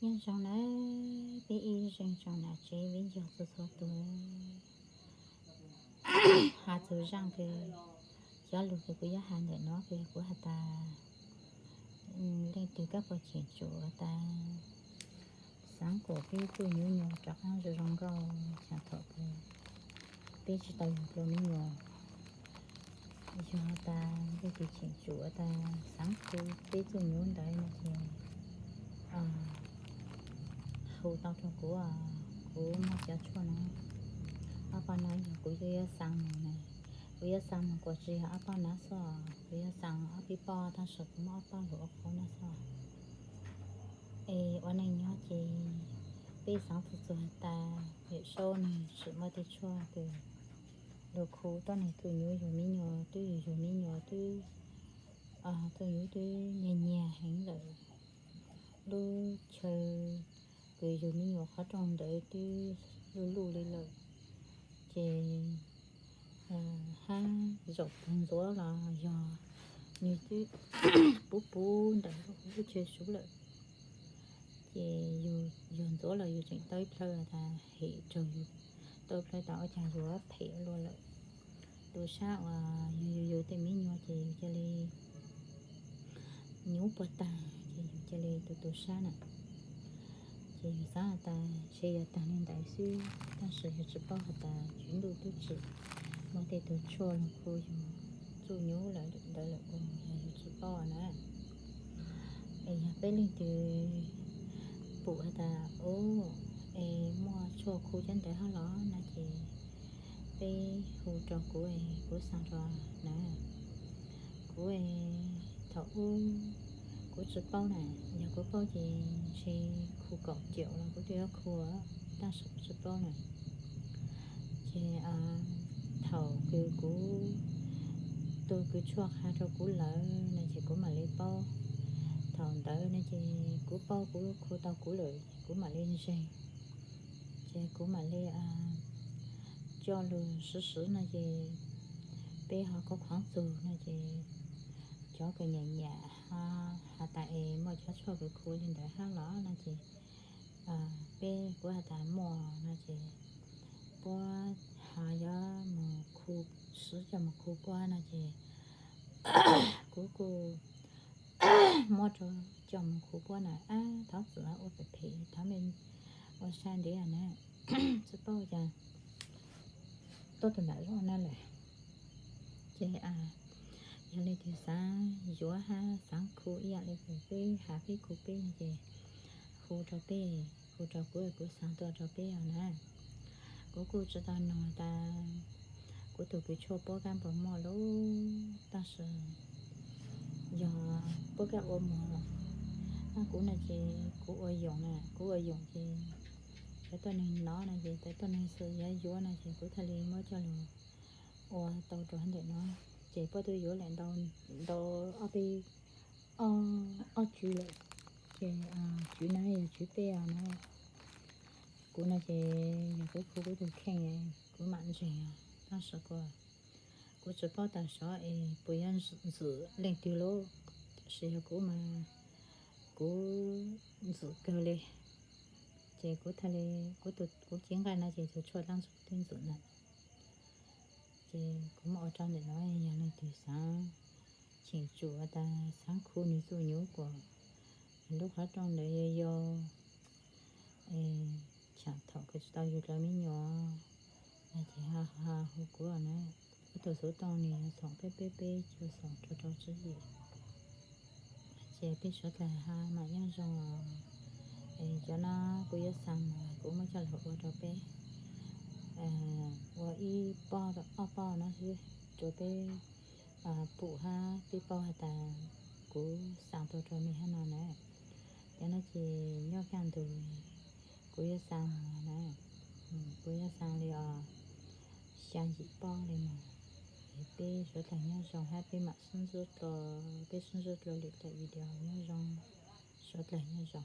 Nyob zoo nawb peb ib tsoom niam tsev viv ncaus txhua txhua tus. Has txug zaaj kws cov lug kws kuv yuav has ntawm no kws kuv has tas, leej twg koj puas cheem tsum has tas xaav kuas peb txuj nyuj nyuas rov qaab zoo zoo nkauj, thaum kws peb tsi tau yug dlua me nyuam. Yog has tas leej twg cheem tsum has tas xaav khu peb txuj nyuj ntawd no ces hu tau rua kuv, kuv muaj cov tshuaj no. Ob poj nab yog kuv yuav xaa moog na, kuv yuav xaa moog kuas tsi yog ob poj nab xwb, kuv yuav xaa ob peb poj, tab sis kuv muab ob poj lug ua qub nab xwb. Es ua neej nyob ces peb xaav txug txug has tas Yawm Saub nwg tsi muaj tej tshuaj kws lug khu tuab neeg txuj nyuj yug me nyuam, twb yug me nyuam twb txuj nyuj twb nyias nyias heev lawm, lub chaw kws yug me nyuam qhov rooj ntawd twb luj luj li lawm, ces hab zaum puag ntxuav los yog nwg twb puv puv ntawm lub chaw suv lawm. Ces yug ntxuav los yug tseem tau ib plhaw tas hem raug yug, tau ib plhaw tas ua caag yug phem luaj lawm. Tu sab uas yug yug yug tej me nyuam ces yug ca le nyuaj puag taag ces yug ca le tu tu sab na. Ces yug xaav has tas ntshe yog taag le ntawd xwb, tab sis yug tsi paub has tas tswv ntuj tub tsi muaj tej tug tshuaj lug khu yug txuj nyuj lawm ntawd lawm, yog yug tsi paub na. Es yog peb leej twg pum has tas, o, es muaj tshuaj khu cov ntawd hab los no ces peb hu rua kuv, kuv xaa rua na. Kuv thaum ub kuv tsi paub na, yog kuv paub ces ntshe khu kaum caum los kuv twb yuav khu, tab sis kuv tsi paub na. Ces thaum kws kuv tug kws tshuaj qha rua kuv lawm no ces kuv mam li paub. Thaum ntawd no ces kuv paub kuv khu tau kuv lawm, kuv mam li ntseeg. Ces kuv mam li coj lug swv swv no ces peb ho kov khuv txug no ces cov kws nyam nyam has tas es muaj cov tshuaj kws khu li ntawd hab los no ces peb kuv has tas muaj no ces puab ho yuav mus khu, swv coj mus khu puab no ces kuv kuj muab rua coj mus khu puab na. Ab, thov txim ua phem phem, thov mej ua sai ntev na, tsi paub cas tuab tug nram zog na lawm. Ces yog leej twg xaav yuav hab xaav khu ib yam li peb has peb khu peb no ces hu rua peb, hu rua kuv, kuv xaa tuaj rua peb os na. Kuv kuj tsi tau noog tas kuv tug kws tshuaj puab kab puas muaj lauj, tab sis yog puab kab ua muag, kuv no ces kuv ua yoom na, kuv ua yoom ces cov tuab neeg nov no ces cov tuab neeg xwb yuav yuav no ces kuv thiaj li muab coj lug ua tau rua ntawm no. Ces puab twb yuav lawm ntau, ob peb, ob tswv lawm. Ces tswv no yog tswv peb os na. Kuv no ces yog kuv khu kuv tug kheej, kuv mam ntseeg os, tab sis kuv tsi paub tas xyov es puas yuav ntxim leej twg lauj. Tab sis yog kuv mas kuv ntxim kawg li. Ces kuv thiaj li, kuv cev nqaij no ces tug tshuaj dlaab tsi kuv twb ntxim ntag. Ces kuv muab ua rau ntawm no, yog leej twg xaav cheem tsum tas xaav khu nwg txuj nyuj kuas lub qhov rooj ntawd yau yau, thaum kws tsi tau yug dlua me nyuam no ces ho hu kuv na. Kuv tug xuv tooj nwg yog xoom peb peb peb cuaj xoom rau rau tsib yim. Ces peb suav dlawg ho mam nyob zoo. Cov no kuv yuav xaa mas kuv muab coj lug ua rau peb ua ib pob ob pob no xwb rau peb pum hab peb paub has tas kuv xaa tau rau mej hab no na. Cov no ces nyob kaj ntug kuv yuav xaa mas na, kuv yuav xaa li os xya yim pob li mas. Es peb suav dlawg nyob zoo hab peb mam sib ntsib dlua, peb sib ntsib dlua lwm daim video, nyob zoo, suav dlawg nyob zoo.